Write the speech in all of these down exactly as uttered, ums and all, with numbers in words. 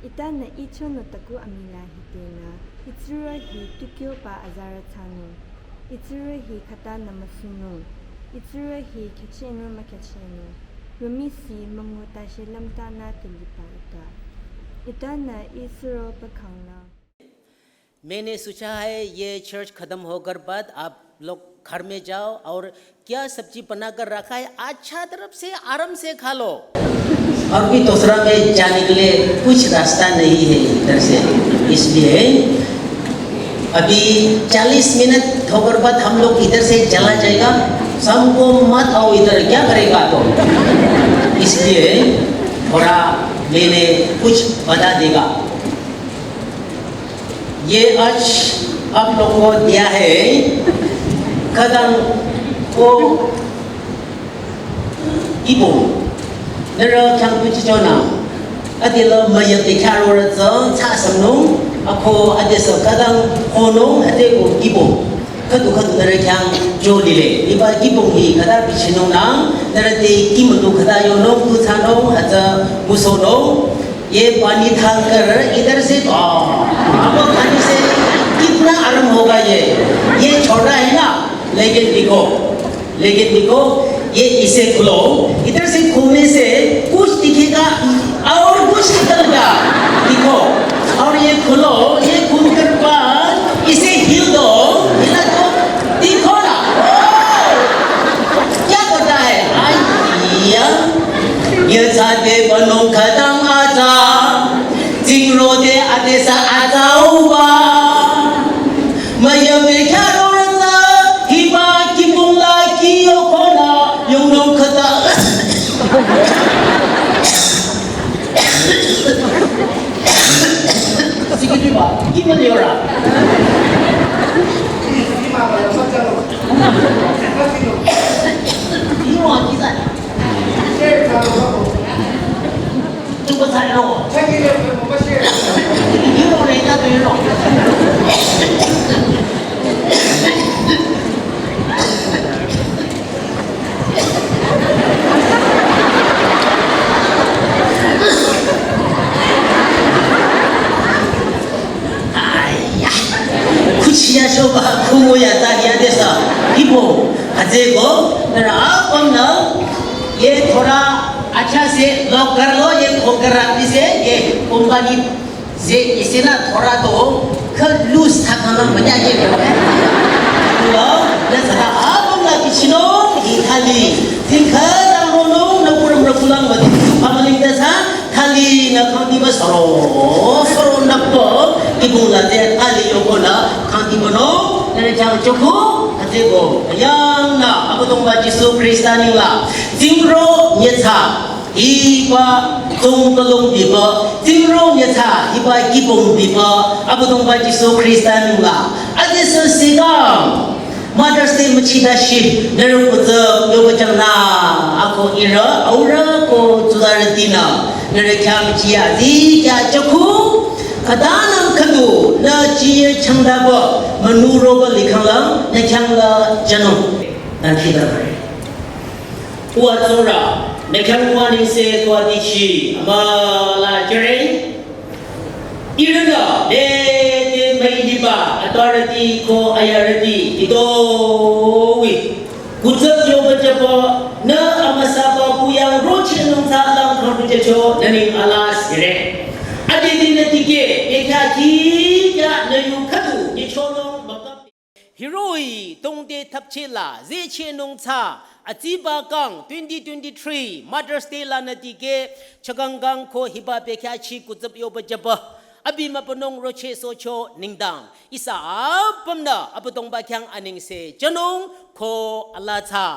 Itanü ichonü taku amila hitena, itsurü hi tukyoba azarü thsanung, itsurü hi khatanü müsunung, itsurü hi khachenung mükhachenung, mümisi müngu tashi lümtanü tiliba ita. Itanü isuro pakangnü. मैंने सोचा है ये चर्च खत्म होकर बाद आप लोग घर में जाओ और क्या सब्जी बनाकर रखा है, अच्छा तरफ से आराम से खा लो। और भी दूसरा में जाने के लिए कुछ रास्ता नहीं है इधर से, इसलिए अभी चालीस मिनट होकर बाद हम लोग इधर से चला जाएगा। शाम को मत आओ इधर, क्या करेगा तो, इसलिए थोड़ा मैंने कुछ बता देगा। ये आज आप लोग को दिया है, खदान को ibo. Nührü khyang kuchichonü, adela müyang te khyarorü tsü thsasamnung, ako adesü khadang honung, adeko ibo. Khüdu khüdu nührü khyang jolile. Iba ibo hi khada bichinung nang, nührü te imüdu khada yonung, kutsanung, hütsü musonung. ये पानी डालकर इधर से, आ, अब पानी से कितना आराम होगा ये। ये छोटा है ना, लेकिन देखो, लेकिन देखो, ये इसे खोलो, इधर से खोलने से कुछ दिखेगा और कुछ निकल गया। देखो, और ये खोलो, ये खोल कर बाद इसे हिल दो, हिला दो, देखो ना। ओ, क्या करता है? आइया, ये साथे बनो खतम आजा, जिंगरो दे आते सा आजा हुआ। Maya me khyaro rata, hiba kibungla kiyo khona, yong nong khata. Sikiti ba, kiba liora. Iro akisa. Aiya. Kuchiya shoba, kumoya tahiya desa. Ibo, azeko, nara apamna, ye thoda acha se log kar lo, ye khol kar rakhi se, ye company Ze isina thora to, khe lu sa khanang manya je. Wa, na sa ta abang la kichino, hi thali. Sing khe dang ro no, na kuram ro kulang ba. Pamaling ta sa, thali na khang di ba soro, soro na po, kibung la ze thali yo ko na, khang di ba no, na chang choku, ate ko, yang na, Abüdongba Jisu Krista ning la, zingro nyetsa. Hiba zong kalong biba, zingro nyetsa, hiba kibong biba, Abüdongba Jisu Krista nung la. Ade sü sikang, Mother's Day müchida shi, nührü kutsü, yoba jangna, ako ira, aura ko tsuzarütinü, nührü khyang chia, zi kya chaku, kadanang kadu, na chia changdaba, manu roba likhanglang, na khyang la janung. Nang khidare. Uwa tsora, nü khyang uwa nengse tuati chi, amüla jere. Ihrünü, de, de, müiliba, authority ko ayarati, ito, wi. Kutsap yoba jaba, nü amüsaba kuyang roche nung tsa lang kang kujacho, nü ning ala sire. Ade de nü tike, ekya ki, kya nü yu khadu, nyi chonung makap. Hiroh-i tongde thapcheh la zechehnung tsü atsiba kang twenty twenty-three Mother's Day lanü dikeh chakangkang ko hiba bekhyah chi kutsap yoba jüba abi mübünung rochehsohcho nengdang ihsa apümnü Abüdongba khyang anengse jünung ko alaa tsü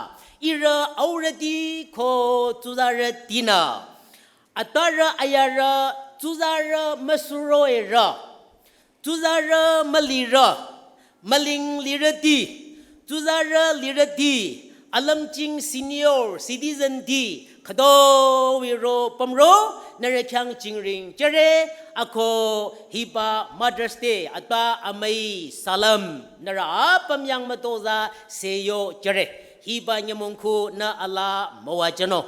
ihrü aurüti ko tsuzarütinü atparü ayarü tsuzarü müsuroh-i rü tsuzarü mülirü, müling lirüti, tsuzarü lirüti, alümching senior citizen ti, khütoi ro pümro, nührü khyang jingring jüre, ako hiba Mother's Day, atpa amüi salam, nührü apüm yang mütozah seyo jüre, hiba nyümong khu nü alaa müwajü nung.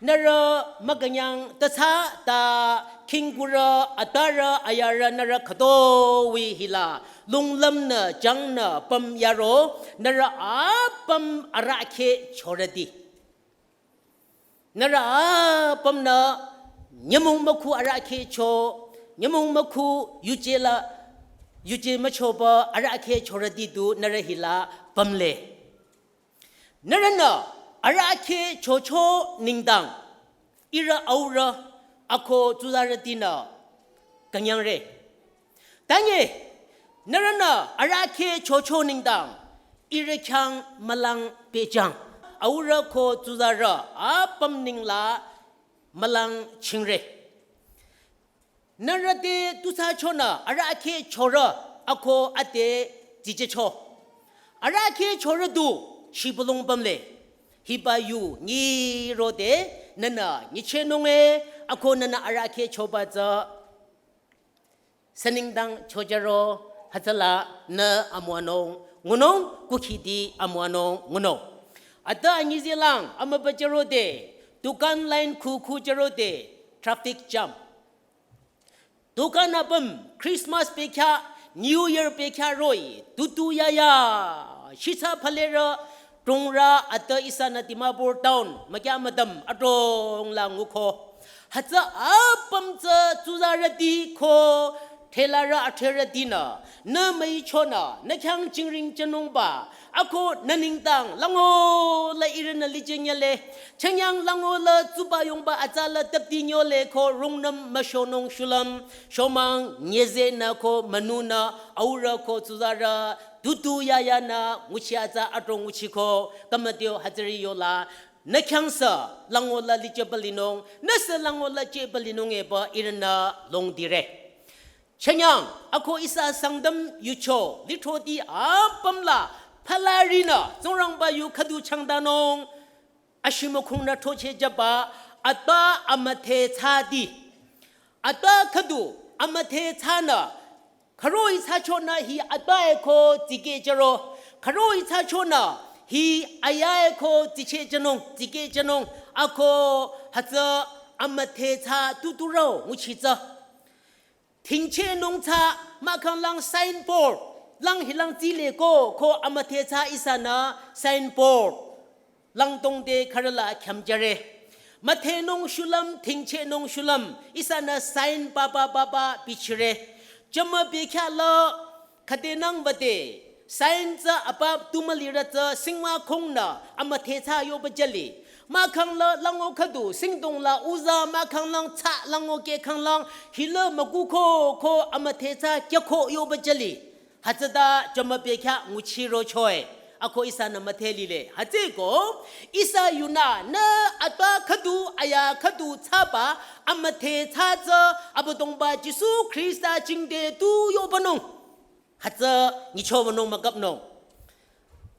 Nührü mükünyang tütsa ta khingkurü atparü ayarü nührü khütoi hila lunglümnü jangnü püm yaro nührü apüm arahkheh chorüti. Nührü apümnü nyümong mükhu arahkheh cho, nyümong mükhu yuje la, yuje müchoba arahkheh chorüti du nührü hila pümle. Nührünü arahkheh chocho nengdang, ihrü aurü ako tsuzarütinü künyangre. Tanye, nührünü arahkheh chocho nengdang, ihrü khyang mülang pehjang. Aurü ko tsuzarü apüm nengla mülang chingre. Nührü te tusachonü arahkheh chorü ako ate tijecho. Arahkheh chorü du shibülung pümle. Hiba yu nyirode nünü nyichehnung e ako nünü arahkheh choba tsü sünengdang chojüro hütsüla nü amüwanung ngunung kukhidi amüwanung ngunung. Ata anyizilang amübüjürode dukan line khu khujürode traffic jam. Dukan apüm Christmas bekhyah, New Year bekhyah roh-i, tutu yaya, shitsa phalerü, tungrü, ata ihsanü Dimapur town, mükyah müdüm, adrong la nguko. Hütsü apüm tsü tsuzarüti ko, thelarü atherütinü, nü müichonü, nü khyang jingring jünungba, ako nü nengdang lango la ihrünü lijenyale, chenyang lango la tsuba yongba atsa la tüpti nyole ko rungnüm müshonung shulüm, shomang nyezenü ko münunü, aurü ko tsuzarü, tutu yayanü, nguchi atsa adrong nguchiko, kamatio hütsüri yola, nü khyangsa lango la lijeba linung, nüsü lango la jeba linung eba ihrünü longdire. Chenyang, ako ihsa Sangtam yucho, lithroti apüm la, phalarinü, Tsingrangba yu khüdu changdanung, ashimükhungnü throchehjüba, atpa amüdhe thsati. Atpa khüdu, amüdhe thsanü, khüroh-i thsachonü hi atpa eko tikehjüro, khüroh-i thsachonü hi aya eko tichehjünung, tikehjünung, ako hütsü amüdhe thsa tuturü nguchi tsü. Thingchehnung tsü mahkhang lang signboard, lang hilang tsile ko, ko amüdhe thsa ihsanü signboard, lang tongde khürüla khyamjüre. Müthehnung shulüm, thingchehnung shulüm, ihsanü sign papa papa bichire. Jümü bekhyah la, khüdenang wüde, sign tsü apa tu mülirü tsü singwa khongnü, amüthehthsa yoba jüli. Mahkhang la lango khüdu, singdong la uza mahkhang lang tsa lango kehkhang lang, hila mükuko ko amüthehthsa kyako yoba jüli. Hütsüta jümü bekhyah nguchirochoe. Ako ihsanü müthehlile. Hütsüko, ihsa yunü, nü atwa khüdu, aya khüdu thsaba, amüthehthsa tsü, Abüdongba Jisu Khrista jingte tu yobanung. Hütsü nyichobanung mükapnung.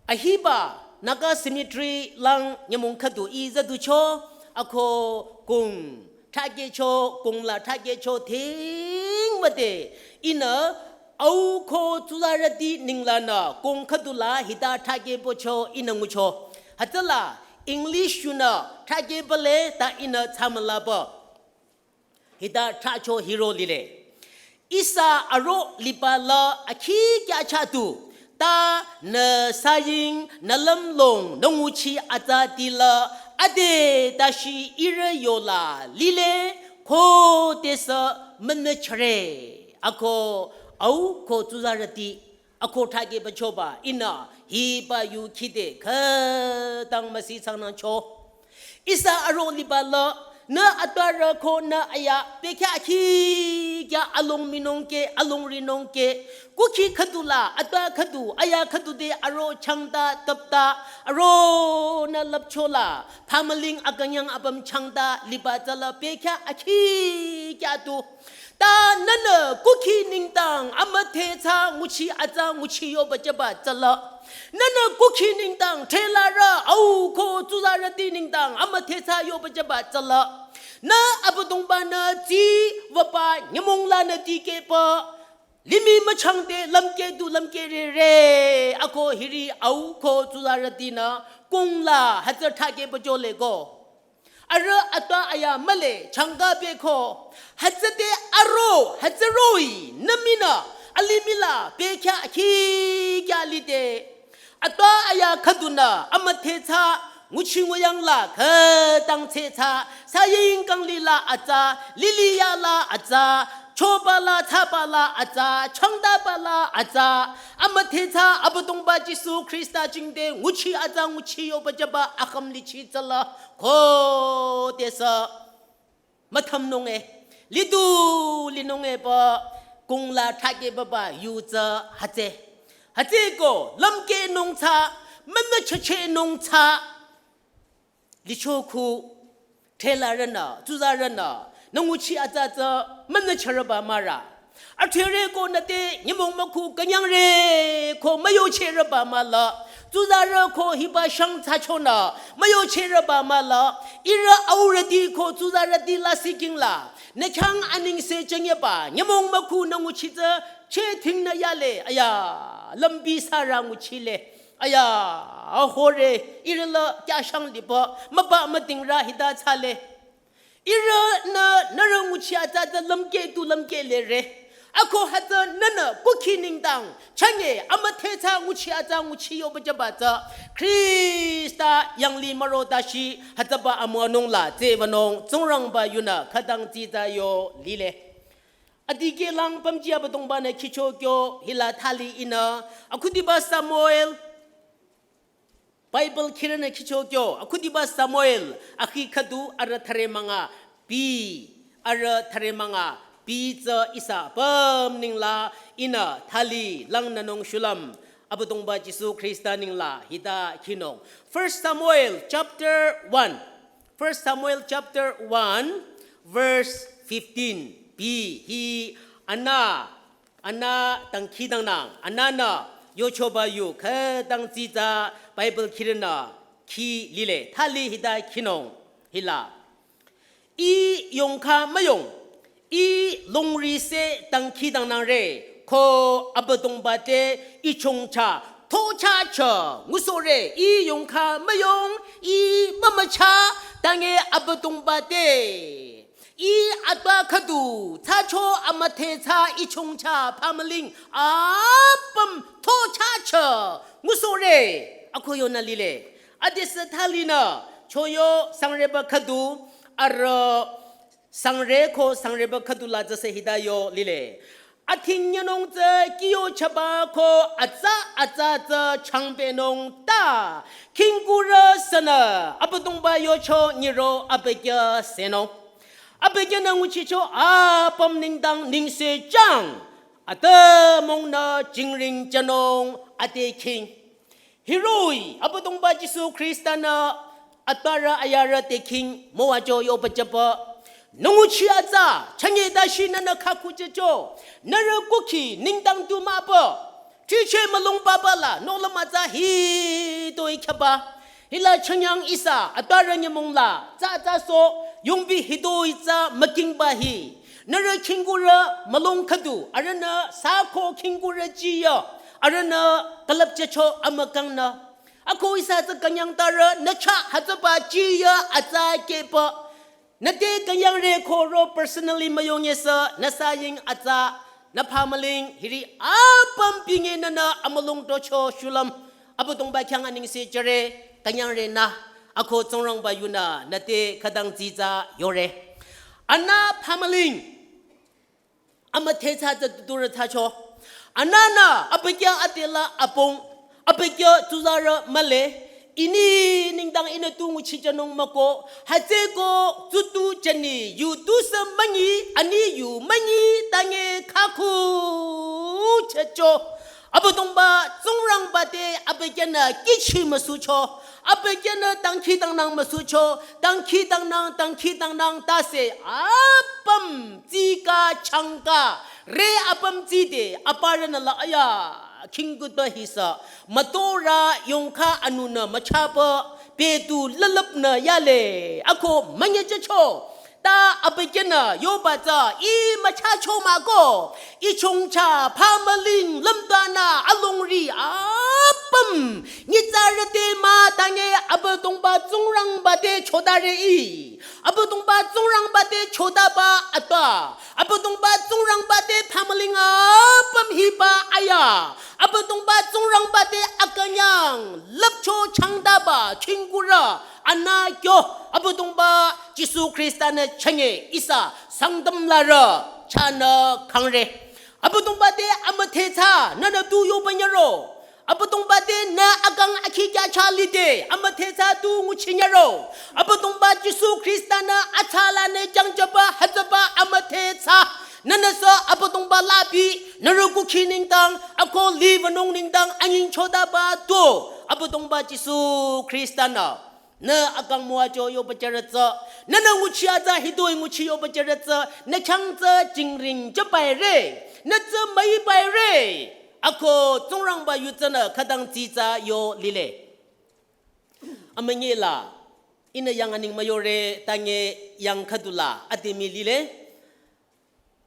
Ahiba, Naga cemetery lang nyümong khüdu i zaducho, ako kung, thakehcho, kung la thakehcho, thing wüde, ihnü, au ko tsuzarüti ninglanü, kung khüdu la hita thakehpocho, ihnü ngucho. Hütsüla, English yunü, thakehpale, ta ihnü tsamülaba. Hita thracho hiro lile. Ihsa aro liba la akhi kya chatu. Ta nü saying nü lümlong nü nguchi atsati la ade tashi ihrü yola lile khodesü münüchare. Ako au ko tsuzarüti. Ako thakehbachoba ihnü hiba yu khide khütang müsi tsangnangcho. Ihsa aro liba la, nü atwarü ko nü aya, bekhyah akhi kya along minung ke, along rinung ke, kukhi khüdu la, atwa khüdu, aya khüdu de aro changta, tapta, aro nü lapcho la, phamüling akünyang apüm changta, liba tsü la, bekhyah akhi kya tu. Ta nünü kukhi nengdang amüthehthsa nguchi atsa nguchi yoba jüba tsüla. Nünü kukhi nengdang threlarü au ko tsuzarüti nengdang amüthehthsa yoba jüba tsüla. Nü Abüdongba-nü tsi wüba nyümong lanü dikehba. Limih müchangde lümkeh du lümkeh rere. Ako hiri au ko tsuzarütinü kung la hütsü thakehba jole ko. Arüh atwa aya mühle changka beko. Hütsüde aro, hütsü roh-i, nü minü, alimih la, bekhyah akhi kya lide. Atwa aya khüdunü, amüthehthsa, nguchi nguyang la, khütang thsethsa, saying kangli la atsa, lili ya la atsa, choba la, thsaba la atsa, changtaba la atsa, amüthehthsa, Abüdongba Jisu Khrista jingte, nguchi atsa, nguchi yoba jüba, akham lichi tsüla, khodesü müthamnung e, lidu linung e ba, kung la thakehbaba yu tsü hütsü. Hütsüko, lümkehnung tsü, mümüchechehnung tsü, licho khu, threlarünü, tsuzarünü, nü nguchi atsa tsü, münüchereba mara. Athrere ko nüte nyümong mükhu künyangre ko müyochereba mala. Tsuzarü ko hiba shang thsachonü müyochereba mala. Ihrü aurüti ko tsuzarüti la siking la. Nü khyang anengse chüngyeba nyümong mükhu nü nguchi tsü chething nü yale. Aya, lümbi sara nguchile. Aya, ahore, ihrü la kya shang liba, müba müdingrü hita thsale. Ihrünü nührü nguchi atsa tsü lümkeh du lümkeh lere. Ako hütsü nünü kukhi nengdang, chünye amüthehthsa nguchi atsa nguchi yoba jüba tsü. Khrista yanglih müro tashi hütsüba amüwanung la tsübanung Tsingrangba yunü khütang tsitsa yo lile. Adikehlang pümji Abüdongba-nü khicho kyo hila thali ihnü. Akhudiba Samuel. Bible khirünü khicho kyo, akhudiba Samuel, akhi khüdu arüh thüre münga, pi, arüh thüre münga, pi tsü ihsa apüm ningla ihnü thali langnünung shulüm, Abüdongba Jisu Khrista ningla hita khinung. First Samuel chapter one. First Samuel chapter one, verse fifteen. Pi hi ana Ana dangkhidangnang, ananü yochoba yu khütang tsitsa Bible khirünü khi lile, thali hita khinung hila. Ih yongkha müyong, ih longri se dangkhidangnangre, ko Abüdongba te ih chongcha, thocha chü, ngusohre, ih yongkha müyong, ih mümücha, tange Abüdongba te. Ih atwa khüdu, thsacho amüthehthsa ih chongcha phamüling, apüm thocha chü, ngusohre, ako yonü lile. Adesü thalinü, Choyo sangreba khüdu, arüh sangre ko sangreba khüdu la tsüsü hita yo lile. Athing nyanung tsü kiyo chaba ko atsa atsa tsü changpenung ta. Khingkurü sünü, Abüdongba yocho nyiro abükyü senung. Abükyünü nguchicho apüm nengdang nengse chang. Atümungnü jingring jünung ate khing. Hiroh-i, Abüdongba Jisu Khrista-nü atparü ayarü te khing müwacho yoba jüba. Nü nguchi atsa, chünye dashi nünü khakhu jücho, nührü kukhi nengdang tu müpü. Chiche mülung papa la, nohlüm atsa hitoi khyaba. Hila chünyang ihsa, atparü nyümong la, tsa tsa so, yongbi hitoi tsa mükingba hi. Nührü khingkurü mülung khüdu, arühnü sako khingkurü jiya, arühnü külüp jücho amükangnü. Ako ihsa tsü künyang tarü, nü chah hütsüba jiya atsa kehba. Nü te künyangre ko ro personally müyongyesü, nü saying atsa, nü phamüling, hiri apüm pinge nünü amülung tocho shulüm. Abüdongba khyang anengse jüre, künyangre nü, ako Tsingrangba yunü, nü te khütang tsitsa yore. Anü phamüling, amüdhe tsü tsü tuturü thsacho. Anünü, abükyü ate la apong, abükyü tsuzarü mühle, ini nengdang ihnü tu nguchi jünung müko, hütsüko tsutu jüni, yu tusü münyi, ani yu münyi, tange khakhu jücho. Abüdongba Tsingrangba te abükyünü kihchi müsucho, abükyünü dangkhidangnang müsucho, dangkhidangnang, dangkhidangnang tase apüm tsika changka, re apüm tside, aparünü la aya, khingkutpü hisü, mütorü yongkha anunü müchapü, petu lülüpnü yale, ako münye jücho. Ta abükyünü yoba tsü ih müchacho mah ko, ih chongcha phamüling lümtanü alongri apüm nyitsarü te mah tange Abüdongba Tsingrangba te chotare ih. Abüdongba Tsingrangba te chotaba atpa. Abüdongba Tsingrangba te phamüling apüm hiba aya. Abüdongba Tsingrangba te akünyang lüpcho changdaba khingkurü anü kyo Abüdongba Jisu Khrista-nü chünye ihsa Sangtam larü chahnü kangre. Abüdongba te amüdhe tsü nünü tu yoba nyüro. Abüdongba te nü akang akhi kya cha lide amüdhe tsü tu nguchi nyüro. Abüdongba Jisu Khrista-nü atsa lanü kyangjüba hütsüba amüdhe tsü. Nünüsü Abüdongba labi, nührü kukhi nengdang, ako liwünung nengdang anyingchotaba tu. Abüdongba Jisu Khrista-nü. Nü akang müwacho yoba jüre tsü. Nünü nguchi atsa hitoi nguchi yoba jüre tsü. Nü khyang tsü jingring jübaire. Nü tsü müibaire. Ako Tsingrangba yu tsünü khütang tsitsa yo lile. Amünyi la. Ihnü yang aning müyore tange yang khüdu la. Ade mii lile.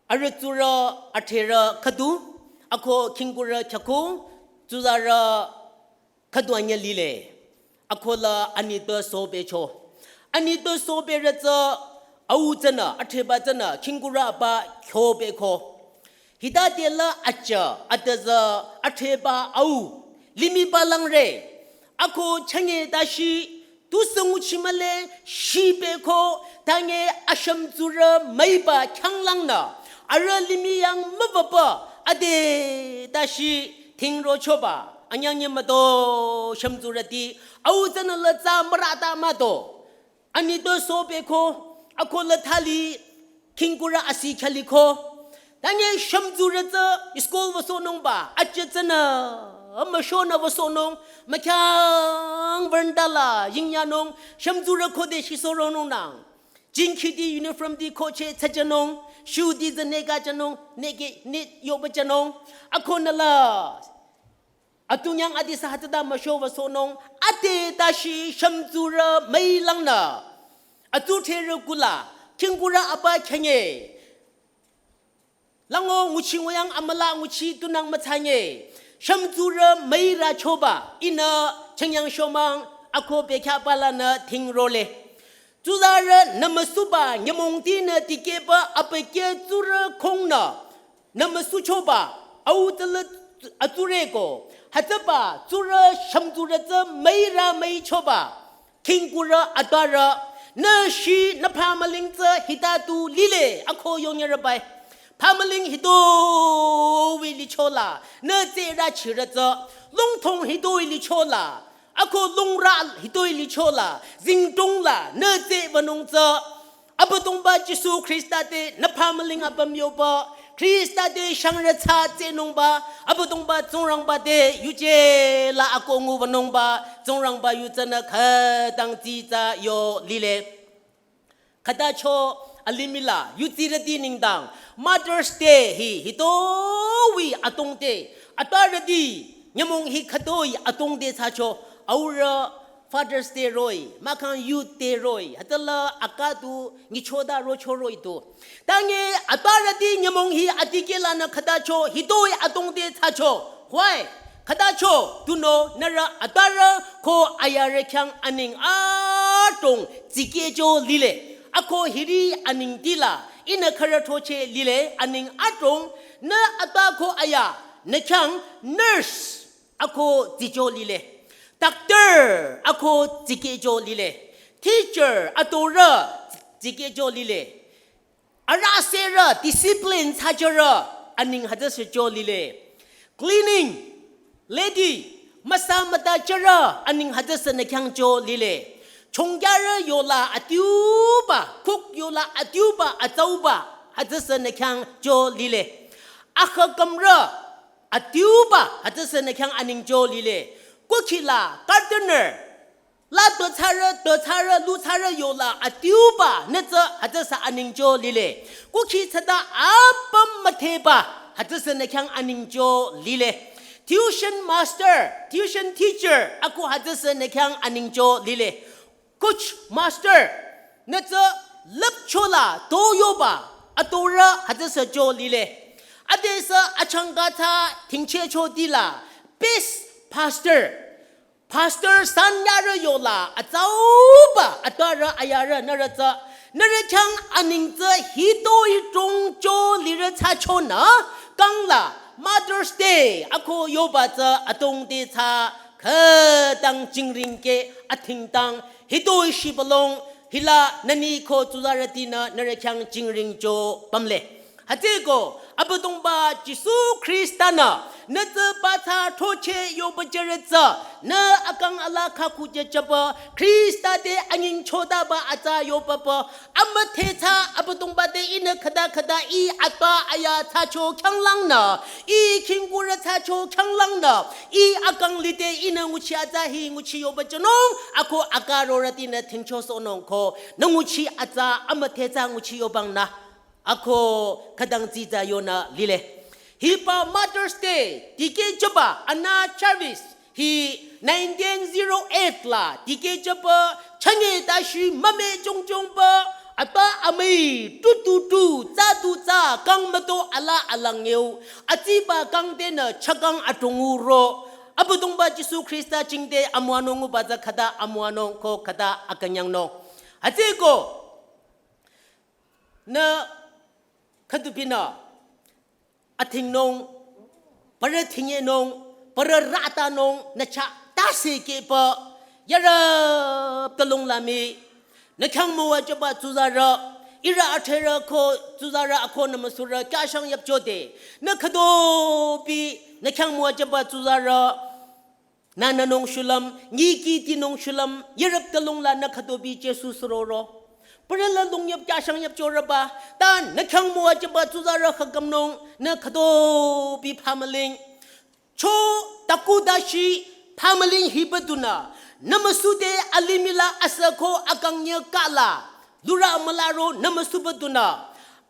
Arüh tsurü, adhrerü khüdu, ako khingkurü khyako, tsuzarü khüdu anyüh lile. Ako la anitpü sobecho. Anitpü soberü tsü au tsünü, adhreba tsünü, khingkurü apa khyobeko. Hitade la acha, atüzü, adhreba au, limih palangre. Ako chünye dashi, tusü nguchi mühle shibeko tange ashümtsurü müiba khyanglangnü. Arüh limih yang mübüba ade dashi thingrochoba. Anyangye müto shümtsurüti au tsünü la tsü mürata müto. Anitpü sobeko, ako la thali, khingkurü asi khaliko. Tange shümtsurü tsü school wüsohnungba, acha tsünü, müshonü wüsohnung, mükhyang veranda la, yingyanung, shümtsurü khode shisoronung nang. Jingkhiti uniformti khoche tsajünung, shoeti tsü neka jünung, neke, ne yoba jünung. Akonü la, atunyang adi sü hütsüta müsho wüsohnung, ade dashi shümtsurü müilangnü. Atudhrerü kula, khingkurü apa khyanye. Lango nguchi nguyang amüla nguchi tunang müthsanye. Shümtsurü müirachoba, ihnü chengyang shomang, ako bekhyah palanü thingrole. Tsuzarü nümüsuba nyümongtinü dikehba abükyü tsurü khongnü nümüsuchoba au tsüla atsureko. Hütsüba tsurü shümtsurü tsü müira müichoba. Khingkurü atwarü, nü shi nü phamüling tsü hita tu lile, ako yongyarübai. Phamüling hitoi lichola, nü tsü rachirü tsü, lungthong hitoi lichola, ako lungra hitoi lichola, zingtongla, nü tsü vanung tsü, Abüdongba Jisu Khrista te nü phamüling apüm yoba, Khrista te shangrü tsü tsenungba, Abüdongba Tsingrangba te yuje la ako ngubanungba, Tsingrangba yu tsünü khütang tsitsa yo lile. Khütacho alimih la, yutsirüti nengdang, Mother's Day hi, hitoi adrong te, atwarüti, nyümong hi khütoi adrong te thsacho, aurü Father's Day roh-i, mahkhang Youth Day roh-i, hütsüla akha tu nyichoda rocho roh-i tu. Tange atwarüti nyümong hi adikehlanü khütacho, hitoi adrong te thsacho. Why? Khütacho, tunüo, nührü atwarü ko ayarü khyang aneng adrong tsikehcho lile. Ako hiri anengtila, ihnü khürü throcheh lile, aneng adrong, nü atwa ko aya, nü khyang nurse, ako tsicho lile. Doctor, ako tsikehcho lile. Teacher, atorü, tsikehcho lile. Arüh sürü, discipline thsajürü, aneng hütsüsü cho lile. Cleaning, lady, müsa müta jürü, aneng hütsüsü nü khyang cho lile. Chongkyarü yola adiuba, cook yola adiuba, atsauba, hütsüsü nü khyang cho lile. Akha kamrü, adiuba, hütsüsü nü khyang aneng cho lile. Kukhila, gardener, la do thsarü, do thsarü, lu thsarü yola, adiuba, nü tsü, hütsüsü aneng cho lile. Kukhi thsata apüm müdheba, hütsüsü nü khyang aneng cho lile. Tuition master, tuition teacher, ako hütsüsü nü khyang aneng cho lile. Coach master, nü tsü lüpchola to yoba, atorü hütsüsü cho lile. Adesü achangka thsa thingchehcho tila, best pastor. Pastor san yarü yola, atsauba, atwarü ayarü nührü tsü, nührü khyang aneng tsü hitoi drong cho lirü thsachonü, kangla, Mother's Day, ako yoba tsü adrong te thsa, khütang jingring ke, athingtang, hitoi shibülung, hila nüni ko tsuzarütinü nührü khyang jingring cho pümle. Hütsüeko, Abüdongba Jisu Khrista-nü, nü tsü pathsa throcheh yoba jürü tsü, nü akang ala khakhu jüjüba, Khrista te anyingchotaba atsa yobaba, amüdhe thsa Abüdongba te ihnü khüta khüta ih atwa aya thsacho khyanglangnü, ih khingkurü thsacho khyanglangnü, ih akang lide ihnü nguchi atsa hi nguchi yoba jünung, ako akarorütinü thingchosohnung ko, nü nguchi atsa amüdhe thsa nguchi yobangnü. Ako khütang tsitsa yonü lile. Hiba Mother's Day, dikehjüba anü service hi nineteen zero eight la dikehjüba chanye tashi mame chongchongba atwa amüi tu tu tu tsa tu tsa kang müto ala alang yeu atsiba kang tenü chakang adrongu ro Abüdongba Jisu Khrista jingte amüwanung nguba tsü khüta amüwanung ko khüta akünyangnung. Hütsüeko nü khüdubinü athingnung, parü thingnung, parü ratanung, nü chah tase kehba, yarüp tülung lami, nü khyang müwajüba tsuzarü, ihrü athrerü ko tsuzarü ako nü müsurü, kyashang yapjode, nü khüdobi, nü khyang müwajüba tsuzarü, nününung shulüm, nyikihtinung shulüm, yarüp tülung la nü khüdobi Jisu süroro. Parü la lungyap kyashang yapjorüba, ta nü khyang müwajüba tsuzarü khakümnung, nü khüdobi phamüling. Cho taku dashi phamüling hiba dunü, nü müsude alimih la asüko akang nyekala, lura mülaro nü müsuba dunü.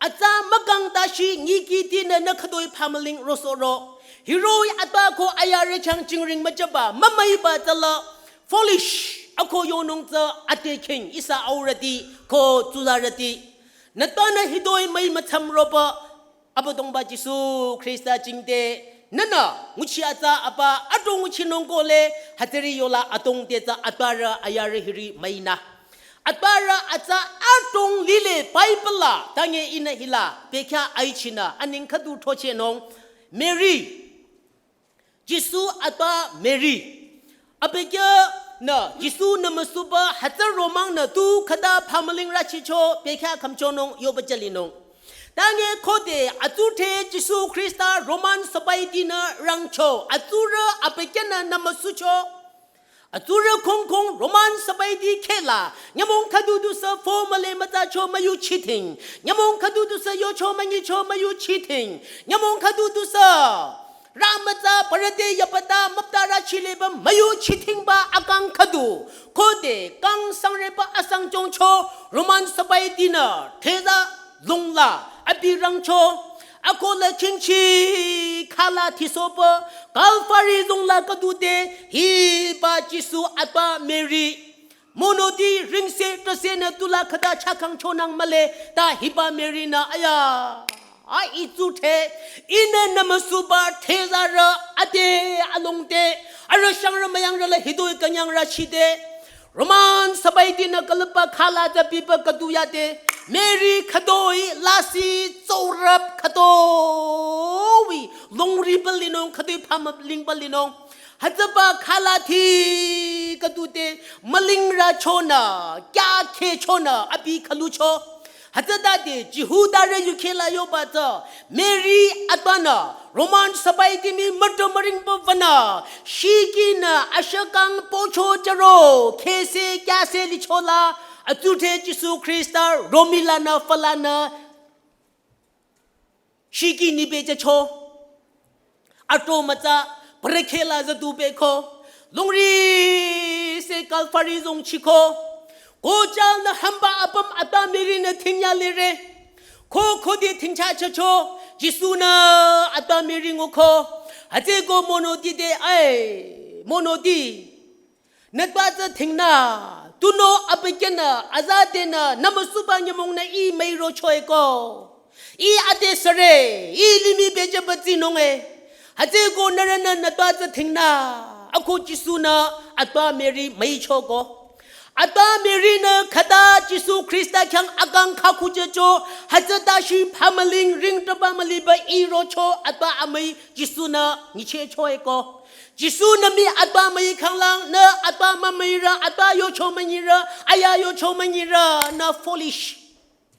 Atsa mükang tashi nyikihtinü nü khütoi phamüling rosoro. Hiroh-i atwa ko ayarü khyang jingring müjüba, mümüiba tsüla foolish, ako yonung tsü ate khing, ihsa aurüti, ko tsuzarüti. Nü tanü hitoi müi müthsamroba, Abüdongba Jisu Khrista jingte, nünü, nguchi atsa apa, adrong nguchinung kohle, hütsüri yola adrong te tsü atwarü ayarü hiri müinü. Atwarü atsa adrong lile Bible la, tange ihnü hila, bekhyah aichinü, aning khüdu throchehnung, Mary. Jisu atwa Mary. Abükyü Nü, Jisu nü müsuba hütsü romang nü tu khüta phamüling rüchicho bekhyah khümchonung yoba jülinung. Tange khode atsudhre Jisu Khrista Roman sabaiti nü rangcho, atsurü abükyünü nü müsucho. Atsurü khongkhong Roman sabaiti khehla, nyümong khüdu dusü fo müle mütsacho müyuchiting. Nyümong khüdu dusü yocho münyicho müyuchiting. Nyümong khüdu dusü rü mütsa parade yapata müpta rüchileba müyuchitingba akang khüdu. Khode kang sangreba asang chongcho Roman sabaiti nü theza longla abi rangcho. Akola khingchi khala thisopa Kalvari zongla khüdu te hiba Jisu atpa Mary. Monoti ringse tase nü tula khüta chakang chonang müle ta hiba Mary nü aya. A itsudhre, ihnü nü müsuba thezarü ade alongte, arüh shangrü müyangrü la hitoi künyang rüchide. Roman sabaiti nü külüpba khala ta biba khüdu yade. Mary khütoi lasih tsurüp khütoi longriba linung khütoi phamüling ba linung. Hütsüba khala thi khüdu te müling rüchonü, kya khechonü abi khülucho. Hütsütade Jihudarü yukhela yoba tsü Mary atpanü Roman sabaiti mii mütü müringba vanü shikinü ashakang pocho jüro khese kyase lichola atsudhre Jisu Khrista romila nü fülanü shiki nibe jücho. Ato mütsa, prekhe la züdu beko. Longri se Kalvari zongchiko. Kochalnü hamba apüm atpa Mary nü thingya lere. Ko khode thingcha chacho. Jisu nü atpa Mary nguko. Hütsüko monoti de ai. Monoti. Nü twa tsü thingnü, tunüo abükyünü, azadenü, nü müsuba nyümong nü ih müirocho eko. Ih ade süre, ih limih bejüba tsinung e. Hütsüko nührünü nü twa tsü thingnü, ako Jisu nü, atpa Mary müichoko. Atpa Mary nü khüta Jisu Khrista khyang akang khakhu jücho, hütsüta shi phamüling ringtaba müliba irocho, atpa amüi Jisu nü nyichehcho eko. Jisu nü mii atpa müi khanglang, nü atpa mümüirü, atpa yocho münyirü, aya yocho münyirü, nü foolish.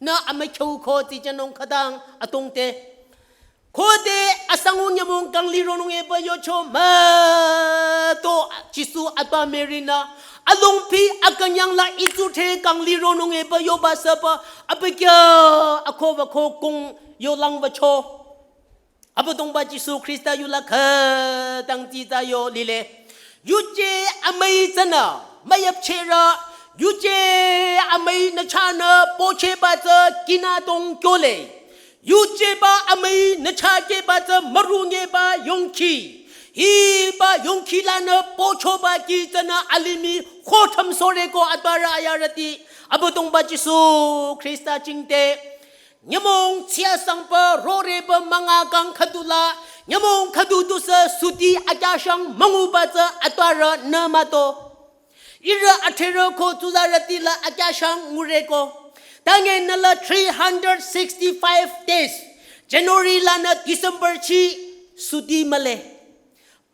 Nü amükhyu ko tsi jünung khütang atongte. Khode asangu nyümong kangli ronung eba yocho müto Jisu atpa Mary nü. Alongpi akünyang la itsudhre kangli ronung eba yoba süba abükyü ako wüko kong yolang wücho. Abüdongba Jisu Khrista yula khütang tita yo lile. Yuje amüi tsünü müyüpcherü. Yuje amüi nü chahnü pocheba tsü kinü dong kyole. Yujeba amüi nü chahkeba tsü mürungeba yongkhi. Hiba yongkhi lanü pochoba kih tsünü alimih khotham soreko atparü ayarüti. Abüdongba Jisu Khrista jingte. Nyümong tsiasangba roreba münga kang khüdula, nyümong khüdu dusü suti akyashang münguba tsü atparü nü müto. Ihrü atherü ko tsuzarüti la akyashang ngureko. Tange nü la three hundred sixty-five days, January lanü December chi suti mühle.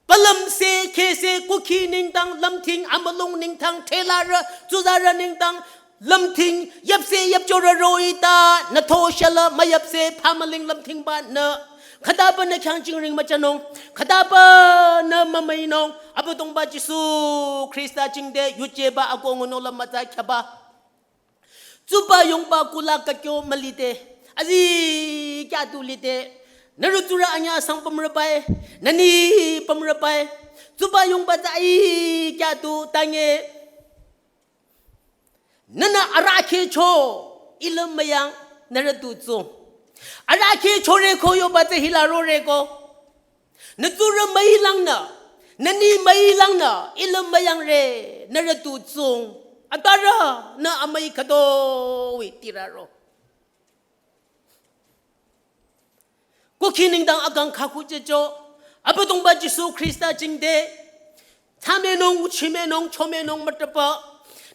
Palümse, khese, kukhi nengdang, lümthing, amülung nengdang, thelarü, tsuzarü nengdang, lümthing, yüpse, yüpchorü roh-i ta, nü thoshala, müyüpse, phamüling lümthingba nü. Khütaba nü khyang jingring müjünung, khütaba nü mümüinung, Abüdongba Jisu Khrista jingte, yujeba ako ngunung la mütsa khyaba. Tsuba yongba kula kakyo mülite. Azikyah tu lite. Nührü tsurü anyüh asang pümrübai. Nü ni pümrübai. Tsuba yongba tsü aikyah tu tange. Nünü arahkheh cho. Ilüm müyang nührü tu tsung. Arahkheh chore ko yoba tsü hila rore ko. Nü tsurü müilangnü, nü ni müilangnü, ilüm müyangre, nührü tu tsung. Atparü, nü amüi khütoi tiraro. Kukhi nengdang akang khakhu jücho. Abüdongba Jisu Khrista jingte. Thsamenung, nguchimenung, chomenung mütapa.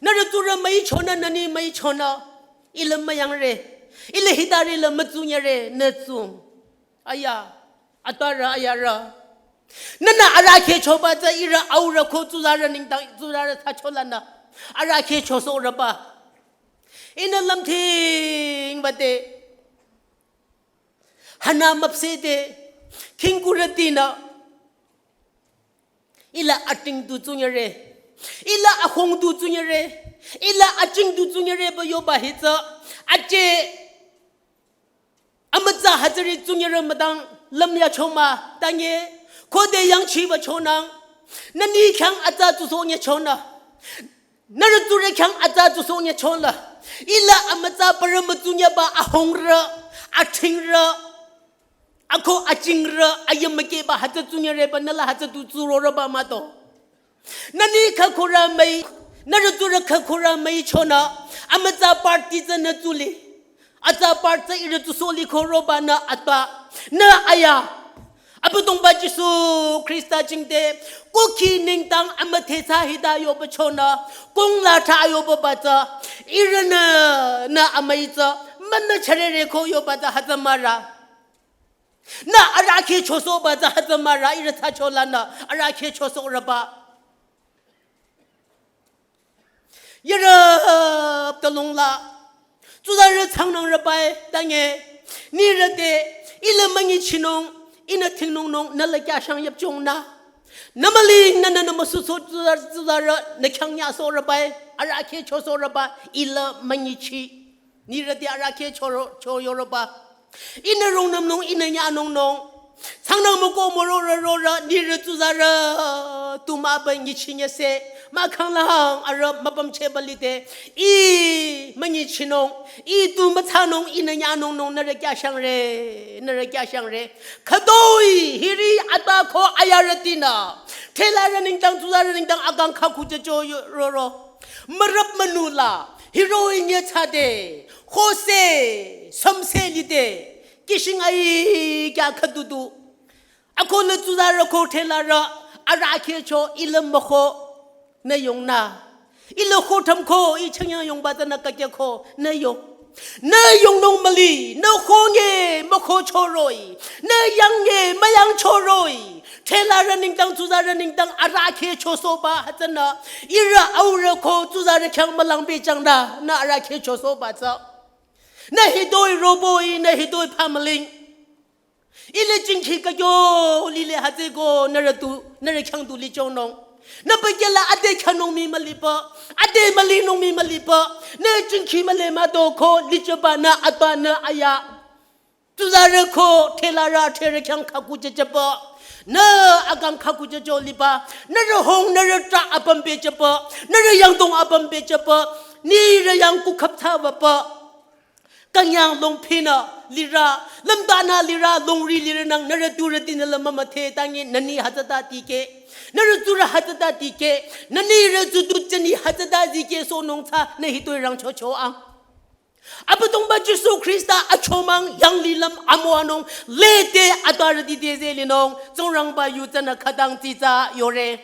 Nührü tsurü müichonü, nü ni müichonü. Ilüm müyangre. Ile hitari la mütsunyare, nü tsung. Aya, atparü ayarü. Nünü arahkheh choba tsü ihrü aurü ko tsuzarü nengdang tsuzarü thsacholanü arahkheh chosohrüba. Ihnü lümthingba te hanü müpsehde khingkurütinü ila ating du tsunyere, ila ahung du tsunyere, ila aching du tsunyere ba yoba hitsü aje amütsa hütsüri tsunyere müdang lümyachomah tange, khode yangchiba chonang, nü ni khyang atsa tsusohnyüchonü, nührü tsurü khyang atsa tsusohnyüchonü, ila amütsa parü mütsunyaba ahungrü, achingrü, ako achingrü, ayümükehba hütsü tsunyereba nüla hütsü tu tsurorüba mah to. Nü ni khükhurü müi, nührü tsurü khükhurü müichonü, amütsa party tsü nü tsuli, atsa party tsü ihrü tsusoh liko roba nü atba, nü aya. Abüdongba Jisu Khrista jingte, kukhi nengdang amüdhethsa hita yoba chonü, kongla thsa yoba ba tsü, ihrünü, nü amüi tsü, münü chürere ko yoba tsü hütsü mürü. Nü arahkheh chosohba tsü hütsü mürü, ihrü thsacholanü arahkheh chosohrüba. Yürüp tülung la tsuzarü changnangrübae tange, nirü te, ila müngichinung, ihnü thingnungnung, nüla kyashang yüpchonü, nü müling nünü nü müsuso tsuzarü, tsuzarü nü khyang nyasohrübae, arahkheh chosohrüba, ila müngichi. Nirü te arahkheh choro, choyoroba. Ihnü rungnümnung, ihnü nyanungnung, changnang müko mürorü rorü, nirü tsuzarü tu mübü nyichinyese, mahkhang lang arüh müpümchehba lide, ih müngichinung, ih tu müthsanung, ihnü nyanungnung, nührü kyashangre, nührü kyashangre. Khütoi hiri atba ko ayarütinü, thelarü nengdang, tsuzarü nengdang akang khakhu jücho yo-, roro. Mürüp münü la, hiroh-i nyitsade, khose, sümse lide, kishing ai kya khüdudu. Ako nü tsuzarü ko thelarü, arahkheh cho ila müko nü yongnü. Ila ko thümko, ih changyang yongba tsünü kakya ko nü yong. Nü yongnung müli, nü ko nge müko choroh-i, nü yang nge müyang choroh-i, thelarü nengdang, tsuzarü nengdang, arahkheh chosohba hütsünü, ihrü aurü ko tsuzarü khyang mülang bichangnü, nü arahkheh chosohba tsü. Nü hitoi robo-i, nü hitoi phamüling. Ila jingkhi kakyo lile hütsüko nührü tu, nührü khyang tu lichonung. Nü pekela ade khanung mii mülipü, ade mülinung mii mülipü, nü jingkhi müle müdo ko licheba nü atba nü aya. Tsuzarü ko thelarü therü khyang khakhu jüchepü, nü akang khakhu jücho liba, nührü hung nührü trah apüm bechepü, nührü yangdong apüm bechepü, nirü yang kukhap thsabapü. Künyang longphinü lirü, lümdanü lirü, longri lirü nang, nührü tsurütinü la mümüdhe tangi, nü ni hütsüta tikeh, nührü tsurü hütsüta tikeh, nü nirü tsudu jüni hütsüta zikehsohnung tsü, nü hitoi rangchocho ang. Abüdongba Jisu Khrista achomang yanglilüm amüwanung, lede adarüti dezeh linung, Tsingrangba yu tsünü khütang tsitsa yore.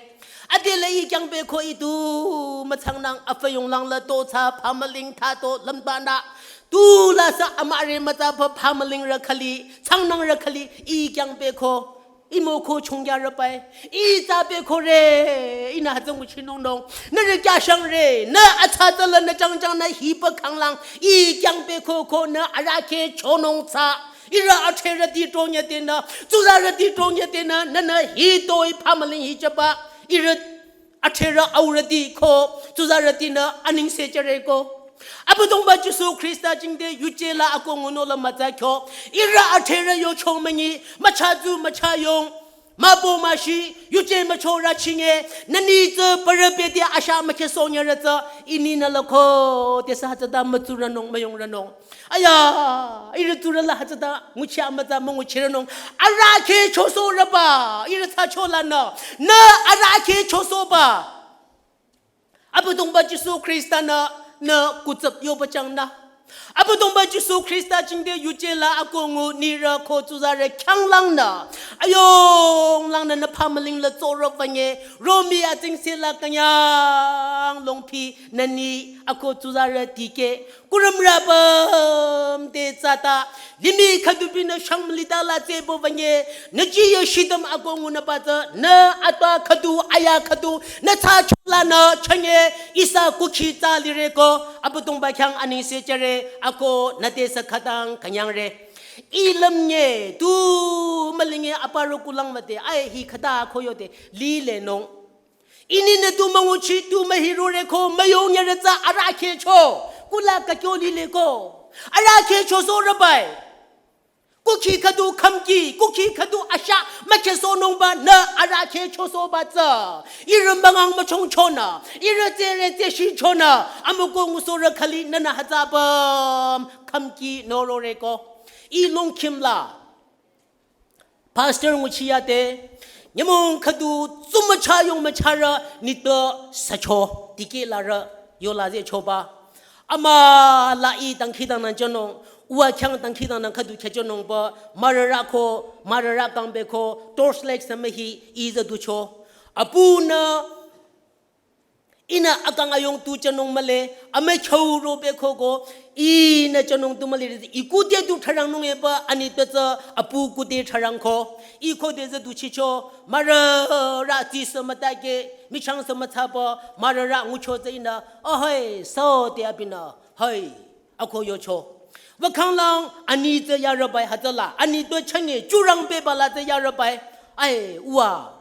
Adela ih khyang beko ih tu mütsangnang afü yonglang la to tsü phamüling thsato lümbanü. Tula sü amüre mütsapü phamülingrü khali, tsangnangrü khali ih khyang beko. Ih müko chungyarübae, ih tsü bekore, ihnü hütsü nguchinungnung. Nührü kyashangre, nü atsa tsüla nü jangjang nü hiba khanglang, ih khyang beko ko nü arahkheh chonung tsü. Ihrü atherüti tronyetenü, tsuzarüti tronyetenü, nünü hitoi phamüling hicheba, ihrü atherü aurüti ko, tsuzarütinü aningse jüre ko. Abüdongba Jisu Khrista jingte yuje la ako ngunung la mütsa kyo. Ihrü atherü yo chong münyi, mücha tsu mücha yong. Mübo müshi, yuje mücho rüchinge, nü ni tsü parü bete asha mükhesonyerü tsü, ihnü nü la ko, tesü hütsüta mütsurünung, müyongrünung. Aya, ihrü tsurü la hütsüta, nguchi amütsa münguchirünung. Arahkheh chosohrüba, ihrü thsacholanü, nü arahkheh chosohba. Abüdongba Jisu Khrista nü, nü kutsüp yoba changnü. Abüdongba Jisu Khrista jingte yuje la akongu nirü ko tsuzarü khyanglangnü, ayonglangnü nü phamüling la tsorü wünye, Romi atsingse la künyang longpi nü ni ako tsuzarü tikeh, kurümrü apüm te tsata, limih khüdubinü shangmülita la tsebo wünye, nü jiye shidüm akongu nü batsü, nü atwa khüdu, aya khüdu, nü tsa chola nü chanye, ihsa kukhi tsa lire ko, Abüdongba khyang anengse jüre, ako nü te sü khütang künyangre. Ih lümnye, tu mülinge aparü kulang wüde, ai hi khüta ko yode, lilenung. Ininü tu münguchi, tu mühirore ko, müyongyere tsü arahkheh cho, kula kakyo lile ko. Arahkheh cho sorü bai. Kukhi khüdu khümki, kukhi khüdu asha, mükheh sonungba nü arahkheh cho soba tsü. Ihrü müngang müchong chonü, ihrü tsere tseshi chonü, amüko ngusorü khali nünü hütsü apüm khümki norore ko. Ih longkhim la. Pastor nguchi yade, nyümong khüdu tsumücha yongmücharü nitpü sücho, tikeh larü yola zehchoba. Ama la ih dangkhidangnang jünung, uwa khyang dangkhidangnang khüdu khyajünungba, mürürü ko, mürürü kangbe ko, torch light sü mühi ih züducho. Apunü, ihnü akang ayong tu jünung mühle, amükhyu robe ko ko, ihnü jünung tu mühle, ih kute tu thrarangnung eba, ani tu tsü apu kute thrarang ko, ih khode züduchicho, mürürü tsisü mütake, michang sü mütsaba, mürürü ngucho tsü ihnü, ahoi, so te abinü, hoi. Ako yocho. Wükhanglang ani tsü yarübai hütsüla, ani tu chanye churang bebala tsü yarübai. Ai, uwa.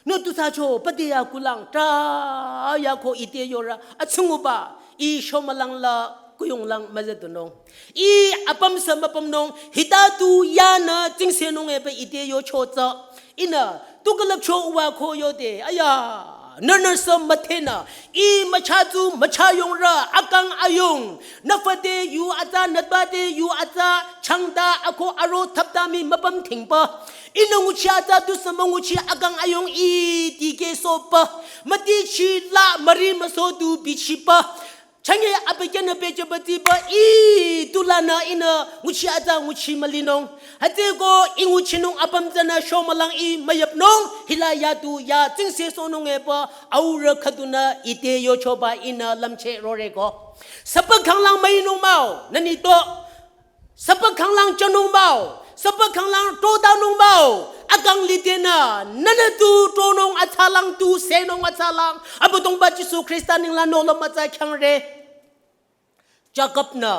Nü tu thsacho, pade ya kulang, ta ya ko ite yorü, atsünguba, ih shomülang la, kuyonglang müzüdunung. Ih apüm sü müpümnung, hita tu yanü tsingsenung ebe ite yocho tsü. Ihnü, tu külüpcho uwa ko yode, aya, nünü sü müthenü, ih mücha tu mücha yongrü, akang ayong, nü fade yu atsa, nü bade yu atsa, changda ako aro thaptami müpüm thingba. Ihnü nguchi atsa tu sü münguchi akang ayong ih tikeh soba, mütichi la müri müso tu bichiba. Chanye abükyünü pehjüba tiba ih tulanü ihnü nguchi atsa nguchi mülinung. Hütsüko ih nguchinung apüm tsünü shomülang ih müyüpnung hila ya tu ya tsingse sonung eba aurü khüdunü ite yochoba ihnü lümcheh rore ko. Süpü khanglang müinung mah-o, nü nitpü. Süpü khanglang jünung mah-o, süpü khanglang todanung mah-o, akang lidenü, nünü tu tonung atsalang tu senung atsalang, Abüdongba Jisu Khrista ninglang nohlüm atsa khyangre. Jakob-nü,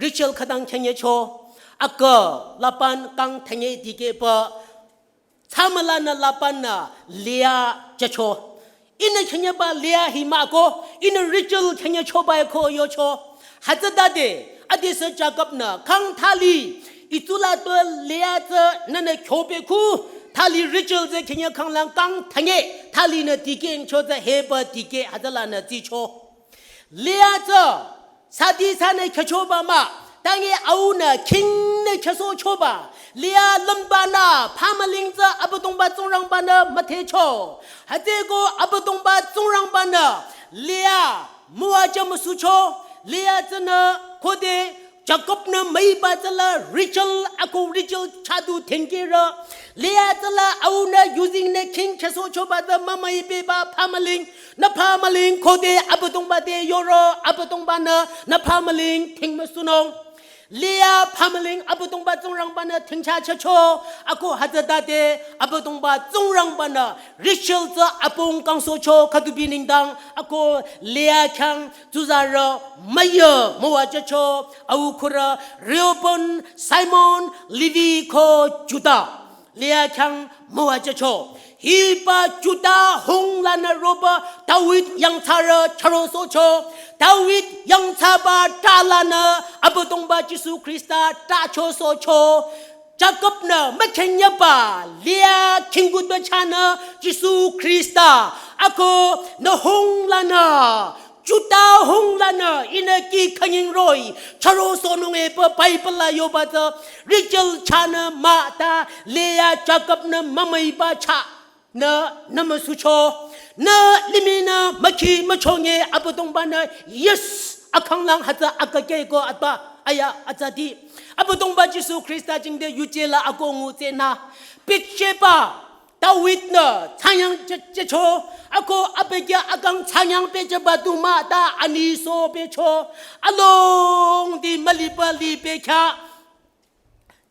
Rachel khütang khyünyecho, akü, Laban kang thanye dikehba, tsamülanü Laban-nü Leah jücho. Ihnü khyünyeba Leah hi mah-o, ihnü Rachel khyünyechoba-e ko yocho. Hütsütade, adesü Jakob-nü kang thali, itsula tu Leah tsü nünü khyobe khu, thali Rachel tsü khyünye khanglang kang thanye, thalinü dikehcho tsü heba dikeh hütsülanü tsicho. Leah tsü, sadi sanü khyüchoba mah, tange aunü khingnü khyüsohchoba. Leah lümbanü, phamüling tsü Abüdongba Tsingrangba-nü müdhecho. Hütsüko Abüdongba Tsingrangba-nü, Leah, müwajü müsucho, Leah tsünü khode Jakob-nü müiba tsüla Rachel, ako Rachel chah du dhingkehrü. Leah tsüla aunü yuzingnü khing khyüsohchoba tsü mümüibeba phamüling, nü phamüling khode Abüdongba te yoro, Abüdongba-nü nü phamüling dhingmüsunung. Leah phamüling Abüdongba Tsingrangba-nü dhingchachehcho, ako hütsütade Abüdongba Tsingrangba-nü Rachel tsü apung kangsohcho khüdubi nengdang, ako Leah khyang tsuzarü müyü müwajücho, au khürü Reuben, Simon, Levi ko Juda. Leah khyang müwajücho. Hiba Juda hung lanü roba David yangthsarü chürosohcho. David yangthsaba trah lanü Abüdongba Jisu Khrista trahchosohcho. Jakob-nü mükhenyeba Leah khingkuto chahnü Jisu Khrista. Ako nü hung lanü Juda hung lanü ihnü kih khanying roh-i chürosohnung epü Bible la yoba tsü Rachel chahnü mah ta Leah Jakob-nü mümüiba chahnü nümüsucho. Nü limihnü mükhi müchonge Abüdongba-nü yes akhanglang hütsü akükeh ko atba Aya, atsati. Abüdongba Jisu Khrista jingte yuje la ako ngutsü nü. Bathsheba, David nü, thsangnyang che-, checho. Ako abükyü akang thsangnyang pehjüba du mah ta anyisohpehcho. Alongdi müliba lipehkha.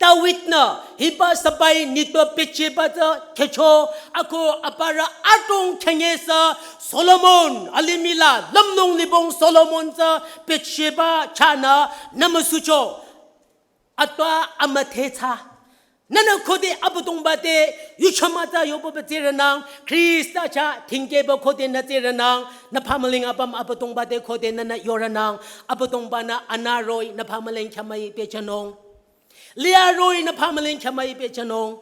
David nü, hiba sipai nitpü Bathsheba tsü khyücho, ako aparü adrong khyünyesü Solomon, alimih la lümlong libong Solomon tsü Bathsheba chahnü nümüsucho. Atwa amüdhe thsa. Nünü khode Abüdongba te yuchama tsü yoba tsürünang, Khrista chah thingkehba khode nü tsürünang, nü phamüling apüm Abüdongba te khode nünü yorünang, Abüdongba-nü anü roh-i nü phamüling khyamüi pehjünung. Leah roh-i nü phamüling khyamüi pehjünung.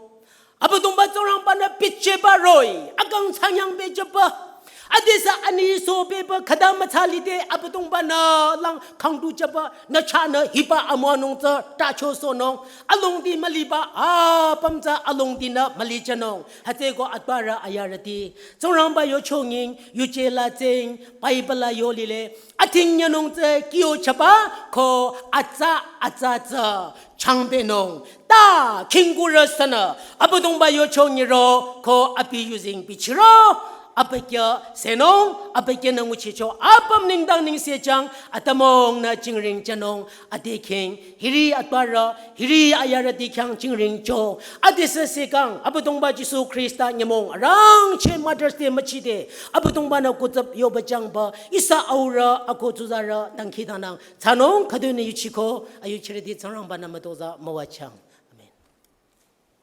Abüdongba Tsingrangba-nü Bathsheba roh-i akang thsangnyang pehjüba. Adesü anyisohpehba khüta mütsa lide Abüdongba-nü lang khangdu jüba nü chahnü hiba amüwanung tsü tachosohnung. Alongdi müliba apüm tsü alongdi nü mülijünung. Hütsüeko atparü ayarüti. Tsingrangba yochonying yuje la tsing Bible la yolile. Athing nyanung tsü kyo chaba ko atsa atsa tsü changpehnung. Ta khingkurü sünü Abüdongba yochonyiro ko abi yuzeng bichiro. Abükyü senung, abükyünü nguchicho apüm nengdang nengsejang atümung nü jingring jünung. Ade khing, hiri atparü, hiri ayarüti khyang jingringcho. Adesü sekang, Abüdongba Jisu Khrista nyümong arangcheh Mother's Day müchide, Abüdongba-nü kutsap yoba jangba, ihsa aurü, ako tsuzarü, dangkhidangnang. Thsanung khüdunü yuchiko, ayuchirüti Tsingrangba-nü mütozah müwajüng.